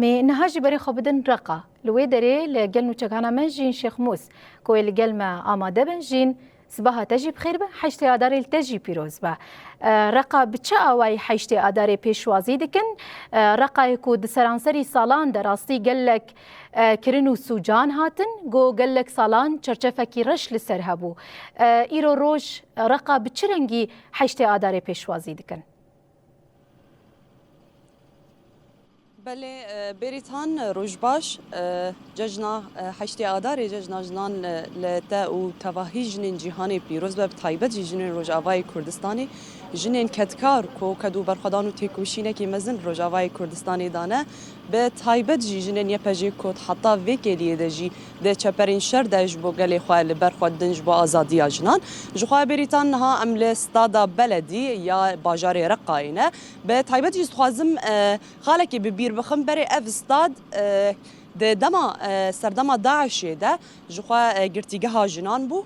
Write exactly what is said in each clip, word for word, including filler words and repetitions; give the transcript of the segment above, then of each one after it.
Ê, niha jî berê xwe bidin Reqa. Li wê derê li gel nûçegihana me Jîn Şêxmûs, ku ê li gel me amade bin. Jîn, sibaha te jî bi xêr be, heştê Adarê li te jî pîroz be. E, Reqa bi çi awayî heştê Adarê pêşwazî dikin? E, Reqayê ku di seranserî salan de rastî gelek, e, kirin û sûcan hatin, ku gelek salan çerçefekî reş li ser hebû. E, îro roj Reqa bi çi rengî heştê Adarê pêşwazî dikin? Belê, e, Bêrîtan, e, roj baş. E, cejna, e, heştê Adarê, cejna jinan, e, li te û tevahî jinên cîhanê pîroz be, bi taybet jî jinên Rojavayê Kurdistanê, jinên kedkar ku ked û berxwedan û têkoşînekî mezin Rojavayê Kurdistanê dane, bi taybet jî jinên Y P J ku heta vê kêliyê de jî di çeperên şer de ji bo gelê xwe li ber xwe didin, ji bo azadiya jinan. Ji xwe Bêrîtan, niha em li stada beledî ya bajarê Reqayê ne. Bi taybet jî dixwazim, e, xalekê bi bîr bixim, berê ev stad, e, di dema, e, serdema DAIŞê de ji xwe, e, girtîgeha jinan bû.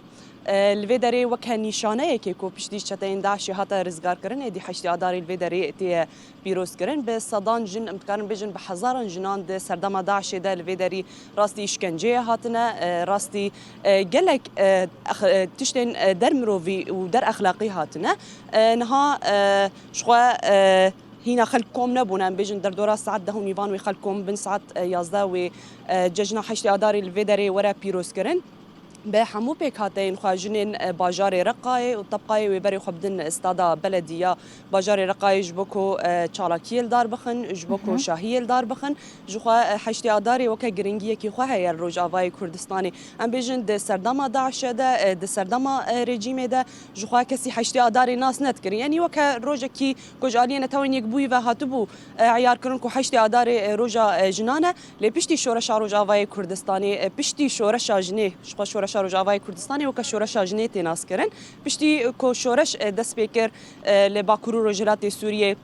E, li vê derê weke nîşaneyekê ku piştî çeteyên DAIŞê hate rizgarkirin, êdî heştê Adarê li vê derê tê pîrozkirin. Bi sedan jin, em dikarin bêjin bi hezaran jinan di serdema DAIŞê de li vê derî rastî îşkenceyê hatine, e, rastî, e, gelek, e, ex-, e, tiştên, e, dermirovî û derexlaqî hatine. E, niha, e, ji xwe, e, hîna xelk kom nebûne, em bêjin derdora saet deh û nîvan wê xelk kom bin, saet, e, yazdeh wê, e, cejna heştê Adarê li vê derê were pîrozkirin. Bi hemû pêkhateyên xwe, jinên, e, bajarê Reqayê û tebqayê wê berê xwe bidin stada beledî ya bajarê Reqayê ji bo ku, e, çalakiyê li dar bixin, ji bo ku Hı hı. şahiyê li dar bixin. Ji xwe, e, heştê Adarê weke giringiyekî xwe heye li Rojavayê Kurdistanê. Em bêjin di serdema DAIŞê de, e, di serdema, e, rejîmê de ji xwe kesî heştê Adarê nas nedikir. Yanî weke rojekî ku ji aliyê Netewên Yekbûyî ve hatibû, e, eyarkirin ku heştê Adarê, e, roja, e, jinan e. Lê piştî şoreşa Rojavayê Kurdistanê, e, piştî şoreşa jinê, ji xwe şoreşa Rojavayê Kurdistanê weke şoreşa jinê tê naskirin. Piştî ku şoreş, e, dest pê kir, e, li Bakur û Rojhilatê Sûriyê,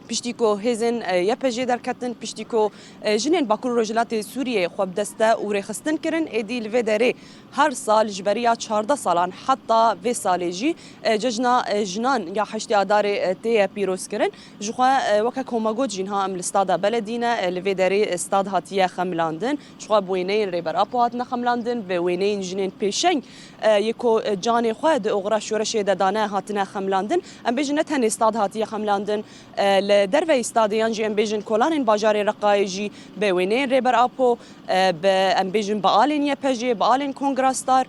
piştî ku hêzên, e, Y P J derketin, piştî ku, e, jinên Bakur û Rojhilatê Sûriyê xwe bi dest de û rêxistin kirin, êdî li vê derê her sal ji beriya çardeh salan heta vê salê jî, e, cejna, e, jinan ya heştê Adarê, e, tê ye pîrozkirin. Ji xwe, e, weke koma got jî niha em li stada beledî ne, e, li vê derê, e, stad hatiye xemilandin. Ji xwe bi wêneyên Rêber Apo hatine xemilandin, bi wêneyên jinên pêşeng, e, yê ku, e, canê xwe di oxira şoreşê de dane hatine xemilandin. Em bêjin ne tenê stad hatiye xemilandin, e, li derveyî stadê yan jî em bêjin kolanên bajarê Reqayê jî bi wêneyên Rêber Apo, e, bi, em bêjin bi alên Y P J, bi alên Kongra Star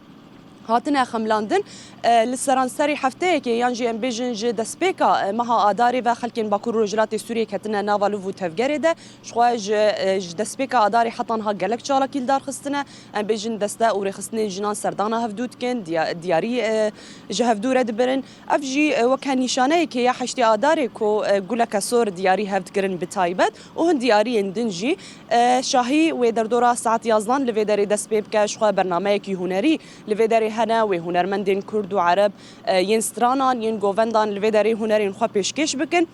hatine xemilandin. E, li seranserî hefteyekê yan jî em bêjin ji destpêka, e, meha Adarê ve xelkên Bakur û Rojhilatê Sûriyê ketine nava liv û tevgerê de. Ji xwe ji, e, ji destpêka Adarê heta niha gelek çalakî li dar xistine. Em bêjin deste û rêxistinên jinan serdana hevdû dikin, diya-, diyarî, e, ji hevdû re dibirin. Ev jî, e, weke nîşaneyekê ya heştê Adarê ku, e, guleke sor diyarî hev dikirin bi taybet û hin diyariyên din jî, e, şahî wê derdora saet yazdan li vê derê dest pê bike, ji xwe bernameyekî hunerî li vê derê hene, wê hunermendên Kurd û Ereb, e, yên stranan, yên govendan li vê derê hunerên xwe pêşkêş bikin.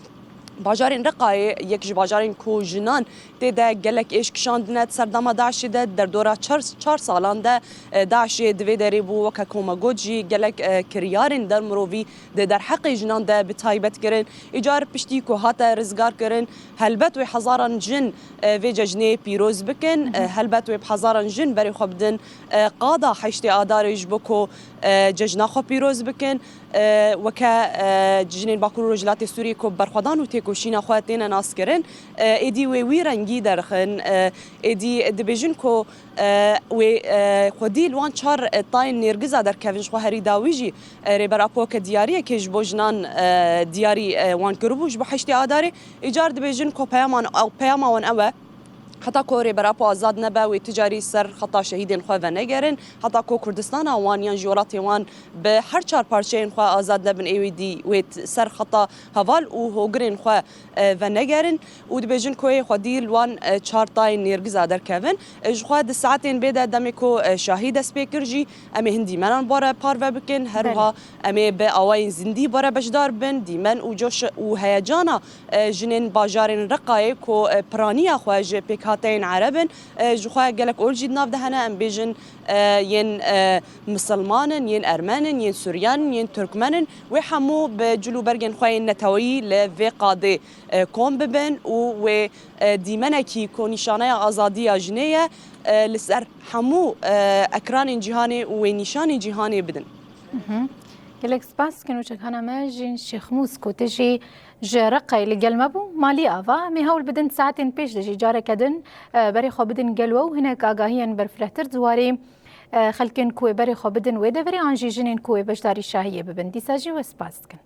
Bajarên Reqayê yek ji bajarên ku jinan tê de gelek êş kişandine di serdema DAIŞê de, derdora çar, çar salan de, e, DAIŞê di vê derê bû, weke koma got jî gelek, e, kiryarên dermirovî di derheqê jinan de bi taybet kirin. Îcar piştî ku hate rizgar kirin, helbet wê hezaran jin, e, vê cejnê pîroz bikin. Hı hı. E, helbet wê bi hezaran jin berê xwe bidin, e, qada heştê Adarê ji bo ku, e, cejna xwe pîroz bikin. E, weke, e, jinên Bakur û Rojhilatê Sûriyê ku berxwedan û têkoşîna xwe têne naskirin, e, êdî wê wî rengî derxin. E, êdî dibêjin ku, e, wê, e, xwedî li wan çar, e, tayên nêrgiza derkevin. Ji xwe herî dawî jî, e, Rêber Apo weke diyariyekê ji bo jinan, e, diyarî, e, wan kiribû ji bo heştê Adarê. Îcar dibêjin ku peyaman, ew, peyama wan ew e. Heta ku Rêber Apo azad nebe, wê ti carî ser xeta şehîdên xwe venegerin. Heta ku Kurdistana wan yan jî welatê wan bi her çar parçeyên xwe azad nebin, ê wê dî wê t-, ser xeta heval û hogirên xwe, e, venegerin. Û dibêjin ku ê xwedî li wan, e, çar tayên nêrgiza derkevin. E, ji xwe di saetên bê de demê ku, e, şahî dest pê kir jî, em ê hin dîmenan bi we re parve bikin. Her Belê. wiha em ê bi awayên zindî bi we re beşdar bin. Dîmen û coş û heyecana, e, jinên bajarên Reqayê ku, e, piraniya xwe ji pêkhat Tên Ereb in, e, ji xwe gelek ol jî di nav de hene, em bêjin, e, yên, e, misilman in, yên ermen in, yên suryan in, yên turkmen in, wê hemû bi cil û bergên xwe yên neteweyî li vê qadê, e, kom bibin û wê, e, dîmenekî ku nîşaneya azadiya jinê ye, e, li ser hemû, e, ekranên cîhanê û wê nîşanê cîhanê bidin. Gelek spas dikin û çekana me Jîn Şêxmûs ku tu jî ji Reqayê li gel me bû. Malî ava, em ê hewl bidin saetên pêş de jî careke din, e, berê xwe bidin gel we û hinek agahiyên berfirehtir di warê, e, xelkên ku wê berê xwe bidin wê deverê an jî jinên ku wê beşdarî şahiyê bibin. Dîsa jî we spas dikin.